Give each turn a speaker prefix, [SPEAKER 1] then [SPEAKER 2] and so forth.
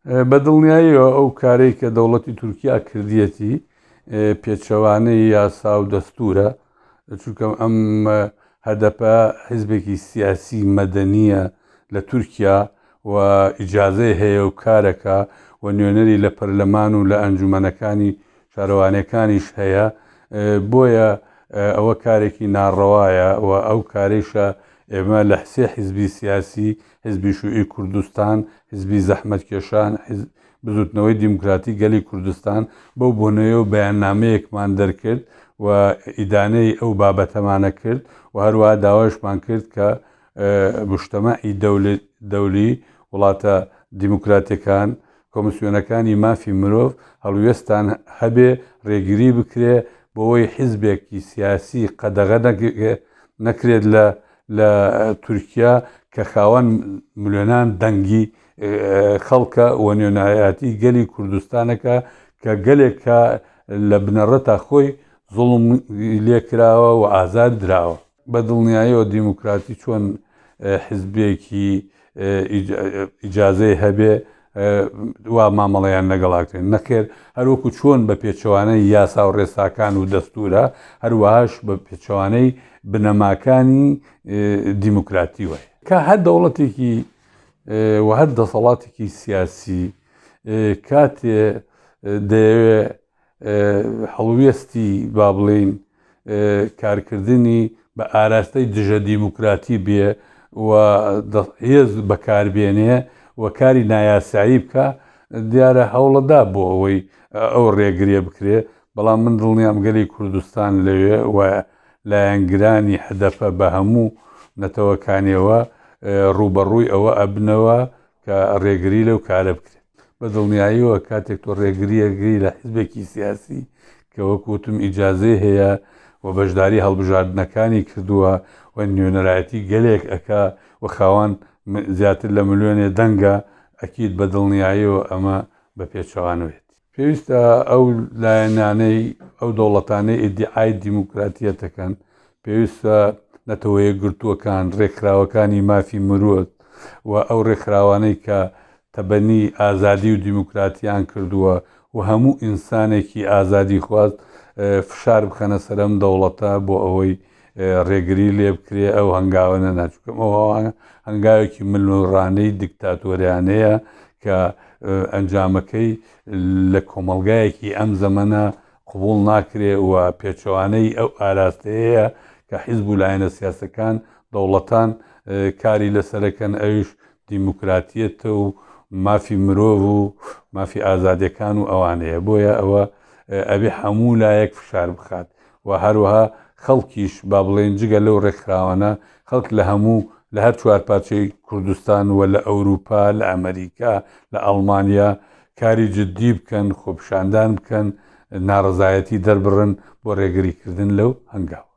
[SPEAKER 1] بە دڵنیاییەوە ئەو کارەی کە دەوڵەتی تورکیا کردیەتی پێچەوانەی یاسا و دەستورە، چونکە ئەم هەدەپە حیزبێکی سیاسی مەدەنییە لە تورکیا و ئیجازەی هەیە و کارەکە و نوێنەری لە پەرلەمان و لە ئەنجومەنەکانی شارەوانیەکانیش هەیە، بۆیە ئەوە کارێکی ناڕەوایە و ئەو کارەیشە ئێمە لە سێ حیزبی سیاسی، حیزبی شوعی کوردستان، حیزبی زەحمەتکێشان، بزوتنەوەی دیموکراتی گەلی کوردستان، بەو بۆنەیەوە بەیاننامەیەکمان دەرکرد و ئیدانەی ئەو بابەتەمانە کرد و هەروەها داوایشمان کرد کە مجتەمەعی دەولی، وڵاتە دیموکراتیەکان، کۆمسیۆنەکانی مافی مرۆڤ هەڵوێستان هەبێ، ڕێگری بکرێ بۆوەی حیزبێکی سیاسی قەدەغە نەکرێت لە لە تورکیا کە خاوەن ملیۆنان دەنگی خەڵکە و نوێنایەتی گەلی کوردستانەکە کە گەلێکە لە بنەڕەتا خۆی زوڵم لێکراوە و ئازار دراوە. بە دڵنیاییەوە دیموکراتی چۆن حیزبێکی ئیجازەی هەبێ وا مامەڵەیان لەگەڵا کرێن؟ نەخێر، هەروەکو چۆن بە پێچەوانەی یاسا و ڕێساکان و دەستورە، هەروەهاش بە پێچەوانەی بنەماکانی دیموکراتی وایە. کە هەر دەوڵەتێکی و هەر دەسەڵاتێکی سیاسی کاتێ دەیەوێ هەڵوێستی با بڵێین کارکردنی بە ئاراستەی دژە دیموکراتی بێ و هێز بەکاربێنێ و کاری نایاسایی بکە، دیارە هەوڵەدا بۆ ئەوەی ئەو ڕێگریە بکرێ، بەڵام من دڵنیام گەلی کوردستان لەوێ و لایەنگرانی هەدەپە بە هەموو نەتەوەکانیەوە ڕووبەڕووی ئەوە ئەبنەوە کە ڕێگری لەو کارە بکرێت. بە دڵنیاییەوە کاتێک تۆ ڕێگری ئەگری لە حیزبێکی سیاسی کە وەک وتم ئیجازەی هەیە و بەشداری هەڵبژاردنەکانی کردووە و نوێنەرایەتی گەلێک ئەکا و خاوەن زیاتر لە ملیۆنێ دەنگە، ئەکید بە دڵنیاییەوە ئەمە بە پێچەوانەوەیەتی. پێویستە ئەو لایەنانەی ئەو دەوڵەتانەی ئیدیعای دیموکراتیەت دەکەن، پێویستە نەتەوەیەکگرتووەکان، ڕێکخراوەکانی مافی مرۆڤ و ئەو ڕێکخراوانەی کە تەبەنی ئازادی و دیموکراتیان کردووە و هەموو ئینسانێکی ئازادیخواز فشار بخەنە سەر ئەم دەوڵەتە بۆ ئەوەی ڕێگری لێ بکرێ ئەو هەنگاوە نەنا، چونکە ئەو هەنگاوێکی ملهوڕانەی دیکتاتۆریانەیە کە ئەنجامەکەی لە کۆمەڵگایەکی ئەم زەمەنە قبوڵ ناکرێ و پێچەوانەی ئەو ئاراستەیەیە کە حیزب و لایەنە سیاسەکان، دەوڵەتان کاری لەسەرەکەن ئەویش دیموکراتیەتە و مافی مرۆڤ و مافی ئازادیەکان و ئەوانەیە. بۆیە ئەوە ئەبێ هەموو لایەک فشار بخات و هەروەها خەڵکیش با بڵێین جگە لەو ڕێکخراوانە خەڵک لە هەموو لە هەر چوار پارچەی کوردستان و لە ئەوروپا لە ئەمەریکا لە ئەڵمانیا کاری جدی بکەن، خۆپیشاندان بکەن، ناڕەزایەتی دەربڕن بۆ ڕێگریکردن لەو هەنگاوە.